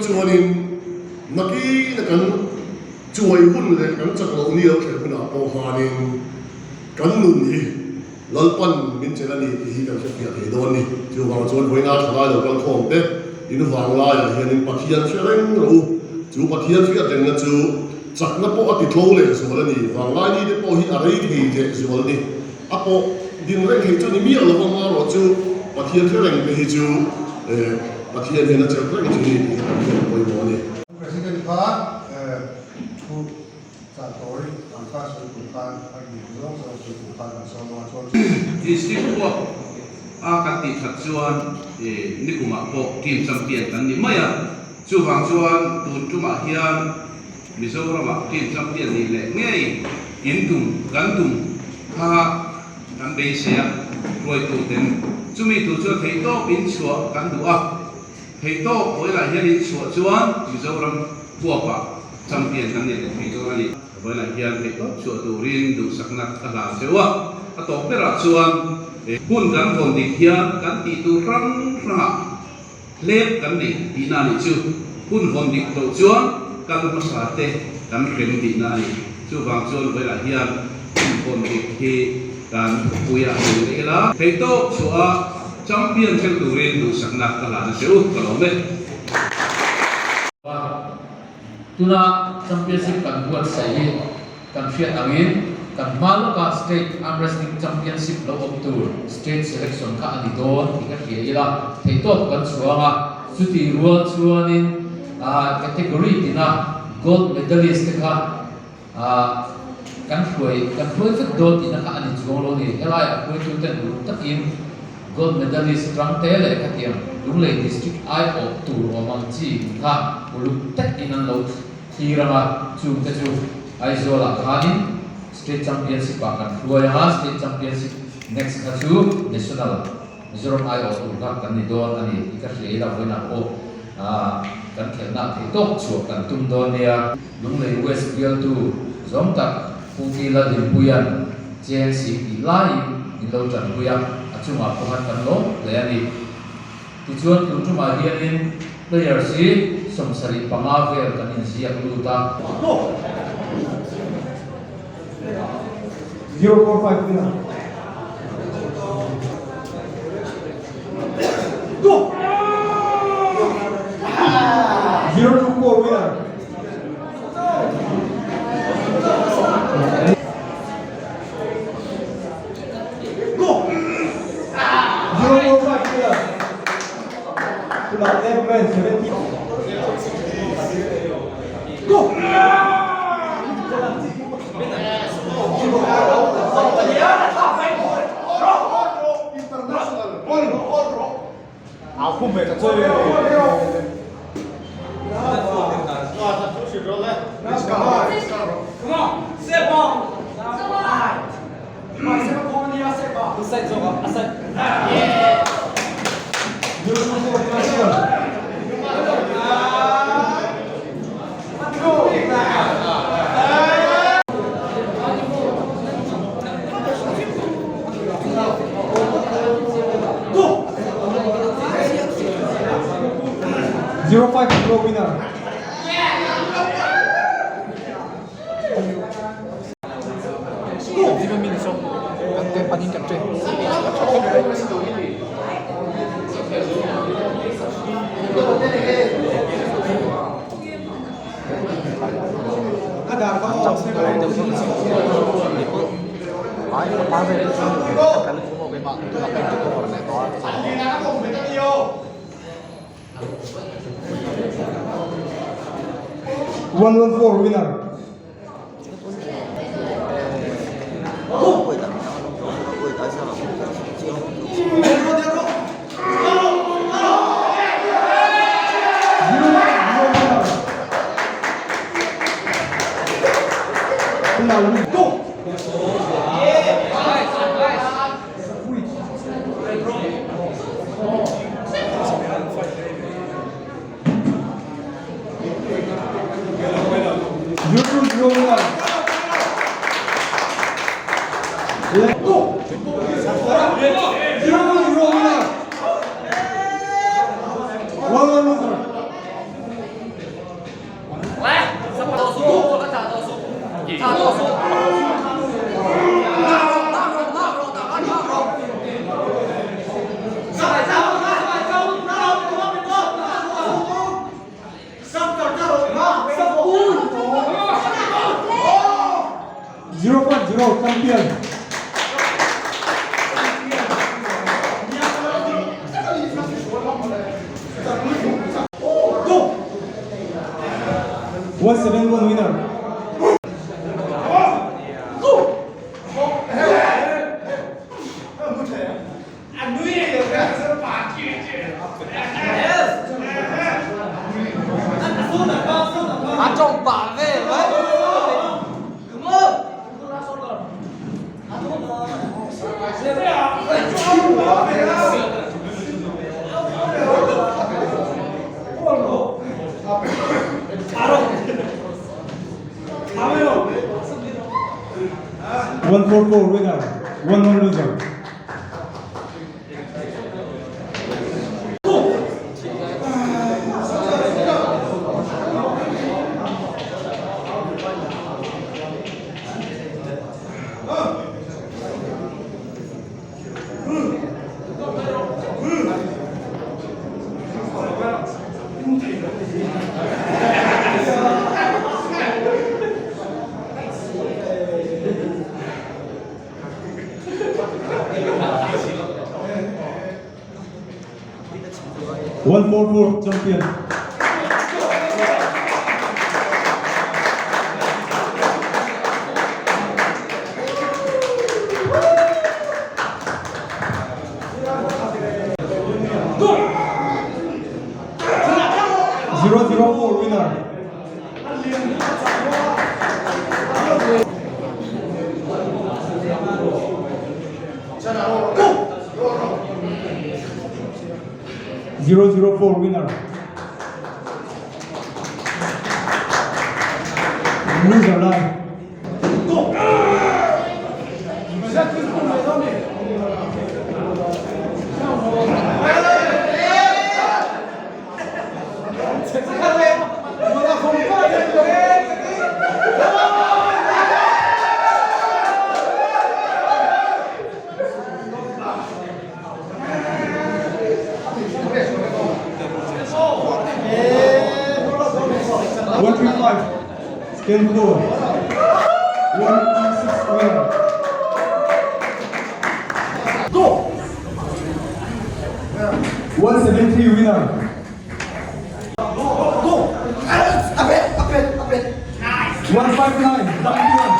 chuanin nakina kan chuai hun leh kan chak loh ni lo thlen hunah pawh khanin kan nun hi Lalpan min chelh a ni tih hi kan hrefiah thei dawn ni. Chuvang chuan vawiina thalai lo kal khawm te in vang laiah hianin Pathian hre reng rawh u. Chu Pathian hriat rengna chu chakna pawh a ti tlo leh zual a ni. Vanglai ni te pawh hi a rei thei leh zual ni. A pawh din reng theih chu ni miah lo va, marawh chu Pathian hre reng te hi chu Pathian hian a chelh reng chu ni tih hi kan hriat pawimawh a ni. President kha thu Chah tawi ang kha sawi tur khan a dik zawng zawng sawi tur khan kan sawi dawn a chuan. District huap a kan tih that chuan nikumah pawh team champion kan ni mai a, chuvang chuan tun tumah hian Mizoramah team champion nih leh ngei in tum kan tum kha kan beisei a, hruaitu ten chumi tur chuan theihtawp in chhuah kan duh a. Theihtawp vawilah hian in chhuah chuan Mizoram huapah champion kan nei leh thei dawn a ni. Vawilah hian theihtawp chhuah turin duhsakna ka hlan cheu a, a tawp berah chuan hun kan vawn dik hian kan tih tur hrang hrangah hlep kan nei tihna a nih chu. Hun vawn dik loh chuan kal hmasa te kan hrem tihna a ni. Chuvang chuan vawilah hian hun vawn dik hi kan khawpuia a ni leh ila. Theihtawp chhuah a. Champion thleng turin duhsakna ka hlan a che u, ka lawm e. A, tuna championship kan buatsaih hi kan hriat angin kan hma lawka State Arm Wrestling Championship lo awm tur State Selection kha a ni dawn tih ka hria ila, theihtawp kan chhuang a, chutih rual chuanin category tina gold medalist te kha Kan hruai kan hruai vek dawn tihna kha a ni chuang lo ni. Helaiah hruaituten uluk takin Gold Medalist Rangte leh khatiang Lunglei District aiawh tur awm ang chi kha uluk takin an lo thlir ang a, chungte chu Aizawlah khanin State Championship ah kan hruai ang a, State Championship next kha chu National Mizoram aiawh tur kha kan ni dawn a ni tih ka hria ila vawiinah pawh kan khelhna theih tawk chhuah kan tum dawn nia. Lunglei West bialtu zawng tak Pu Kila Dinpuia'n cheng sing tih laiin min lo tanpui a, a chungah pawh khan kan lawm hle a ni. Tichuan tun tumah hianin players hi 75 vel kan inziak lut a. 045 winner. 024 winner. 045 winner. Tunah left man 70. Go! 050 winner. 114 winner. 171 winner. 144 winner, 11 loser. 144 champion. 004 winner. 004 winner. Loser line. 135. Scan 4. 126 winner. Go! 173 winner. Go! 159 champion.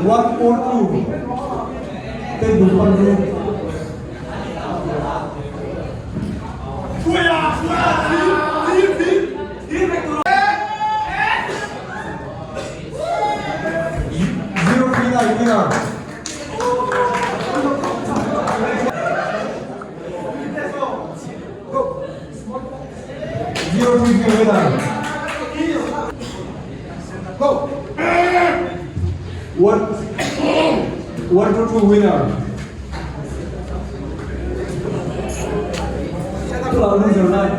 142. Table Pandu. 039 winner. 033 winner. Go. 1 1 2 2 winner. Loser line.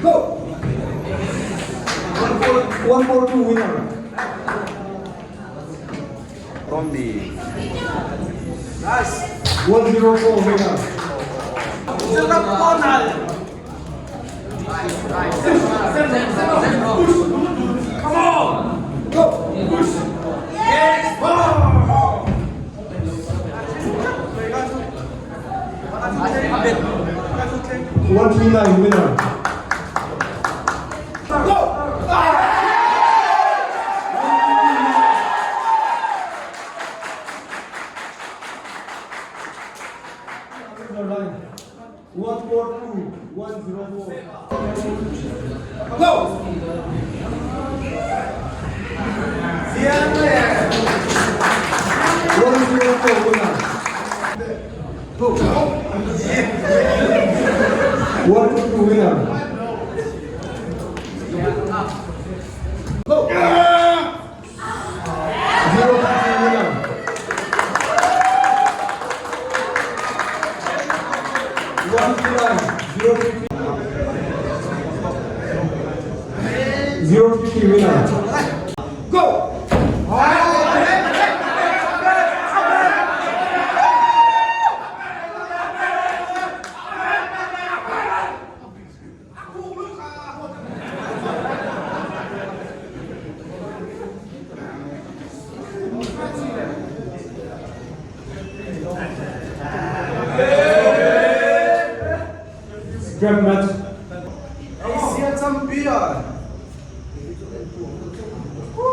Go. 1 4 1 4 2 winner. Tommy. 104 winner. 139 winner. Go! Loser line. 142 104. Go! 104 winner. Go! 122 winner. Go! 023 winner. 139 033 050 winner. Go! Strap match. Asia champion. Go!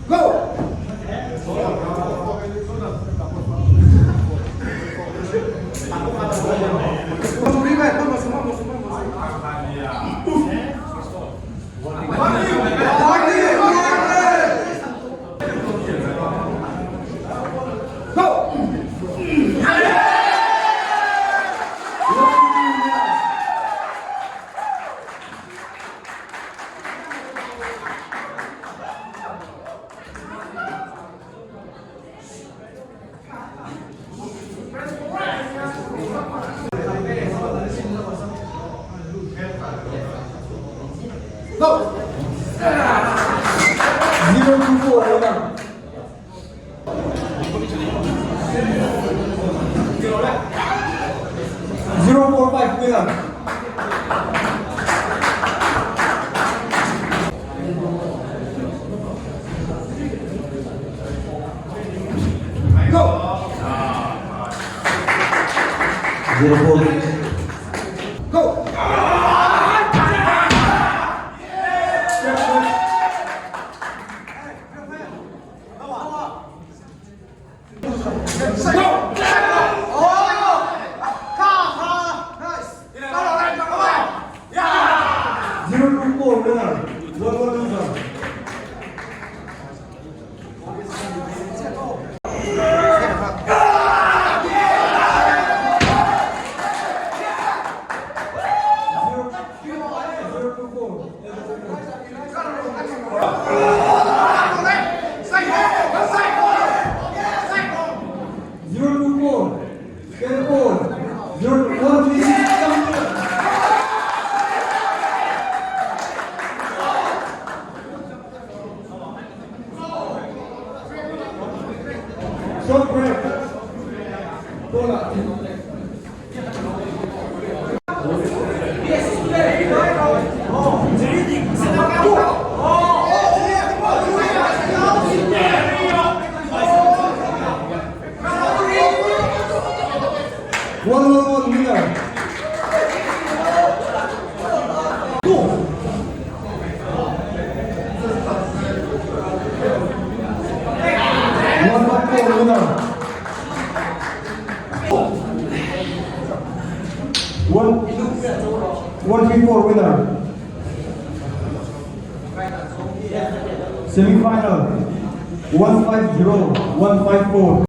Go! Go! 024 winner. 045 winner. Go! 04 Go! 024 winner. 11 loser. 024. 024, 10 4, 0 1 3 6, champion. Short break. Bola. 1 1 1 winner. Go. 1 1 4 winner. 1 1 3 4 winner. Semi final. 1 5 0 1 5 4.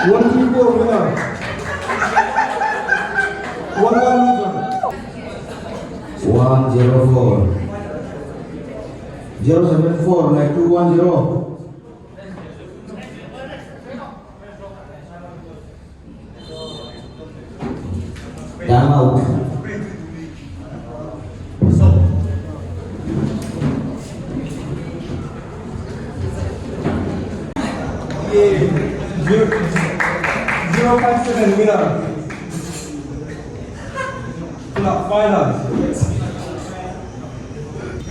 1 3 4 winner. 1 1 loser. 104 074 like 210. Time out. 0 0 5 7 winner. Final.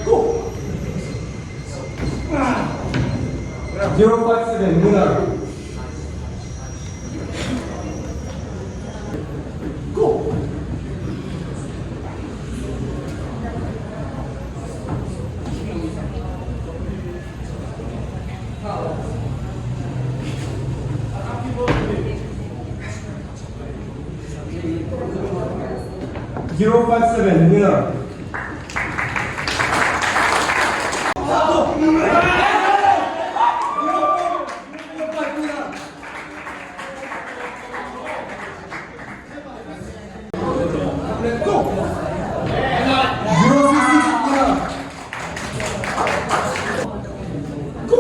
Go. 0 5 7 winner. Go. 0 5 7 winner. 0 6 6 winner. Go.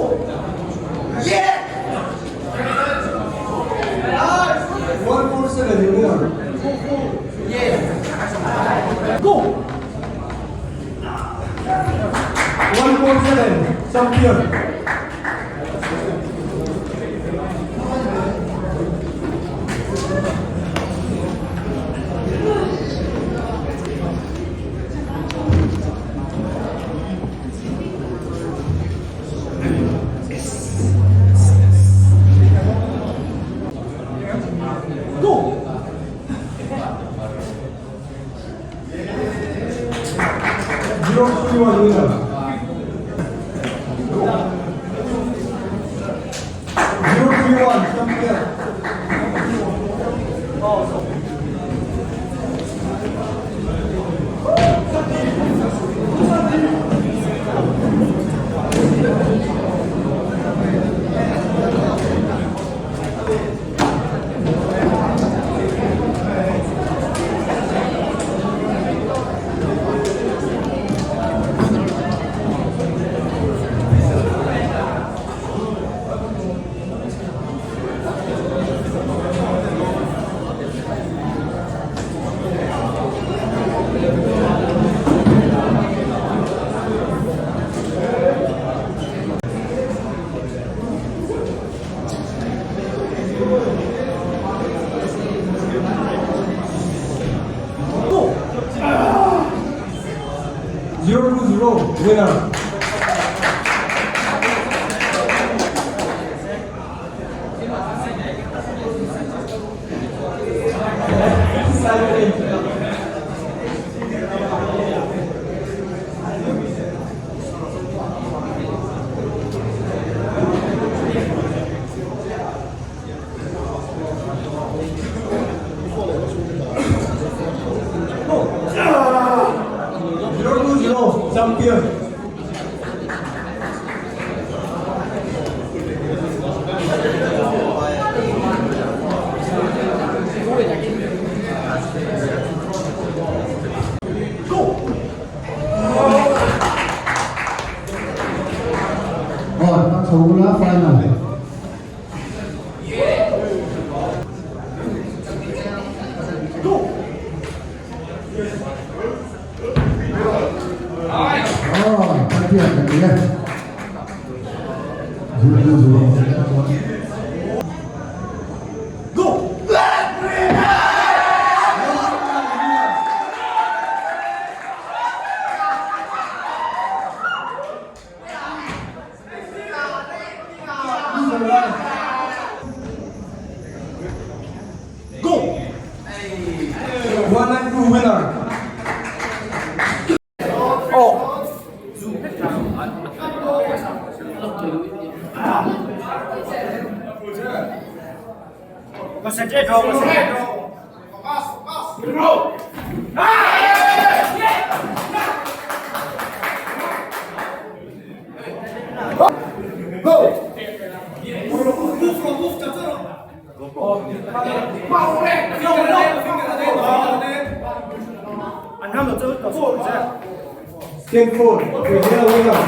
1 4 7 winner. Go. 1 4 7 champion. 3 1 champion. 0-0 winner. 0-0 champion. Rồi, bắt đầu lá final. Rồi, phát triển cái gì đây? 0-0. Go! 192 winner. 10-4, Brazil winner.